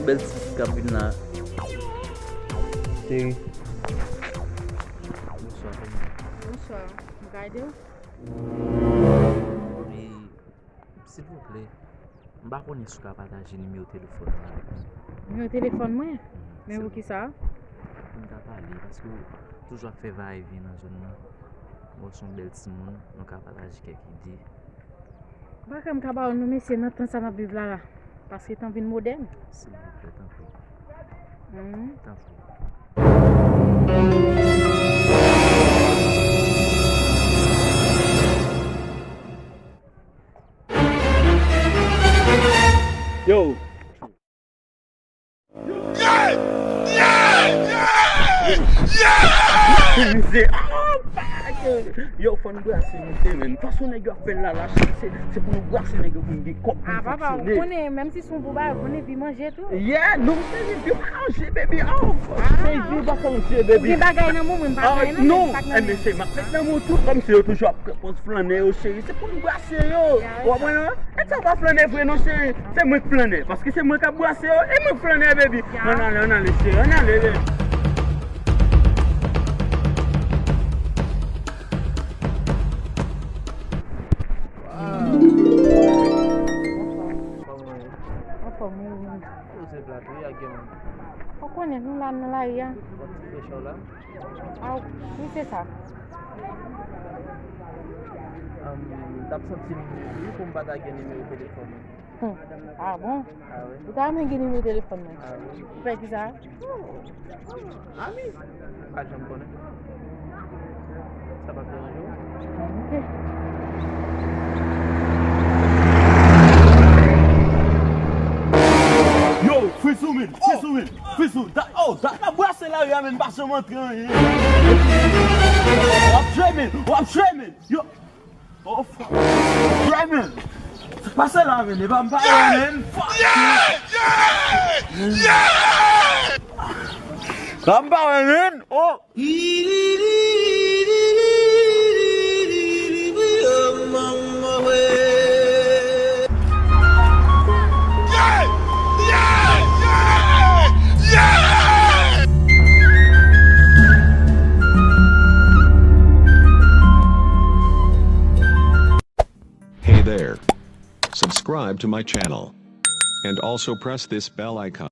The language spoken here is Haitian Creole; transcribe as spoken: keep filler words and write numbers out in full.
Bèl ti pitit k ap vin la. Cheri. Bonswa, fanmi. Bonswa. M ka ede w? Wi, silvouplè, m pa konnen si w ka pataje nimewo telefòn mwen avèk mwen. Nimewo telefòn mwen? Mhm. Men pou kisa? Pou n ka pale, paske w toujou ap fè vayevyen nan zòn nan. Bon, w se yon bèl timoun, nou ka pataje kèk ide. M pa kwè m ka ba w non, mesye, nan tan sa n ap viv la la. Paske tan vin modèn. Silvouplè, tanpri. Mhm. Tanpri. Yo! Yo, fò n brase misye, men. Fason nèg yo ap fè l la, la, se, se pou nou brase nèg yo pou n gen kòb pou n fonksyone. Ah, papa, ou konnen, menm si se yon bon bagay, ou konnen vi manje tou. Yeah, non, se vi, vi pa manje, baby. Oh, se vi pa manje, baby. Ou gen bagay nan men w, mwen m pa gen nan men m, sa k nan men m. Non, men se m ap met nan men w tou, kòmsi yo toujou ap pran pòz flannè yo, cheri. Se pou n brase yo. Ou konprann, non? Nèg sa pa flannè vre non, cheri. Se mwen k flannè, paske se mwen k ap brase yo. E mwen k flannè, baby. Ann ale, ann ale, cheri, ann ale, baby. Anfòm, wi, wi. Ou konnen, nou la nan lari a. Aw, wi, se sa. M t ap santi m wi pou m pa ta gen nimewo telefòn ou. Hmm. Ah bon? Ah wi. Ou ta renmen gen nimewo telefòn mwen? Ah wi. Pou fè kisa? Ami. Pa janm konnen. Sa p ap deranje w? Ok. Yo, Frisou, men, Frisou, men, Frisou, dat, oh, dat n ap brase lari a, men, m pa janm antre anyen. W ap jwe, men, w ap jwe, men. Yo. Oh, fuck. Yeah, man. Sa k pase la, man? E pa m pa wè, man. Fuck. Yeah, yeah, yeah. Sa m pa wè, man. Oh. Hey there. Subscribe to my channel. And also press this bell icon.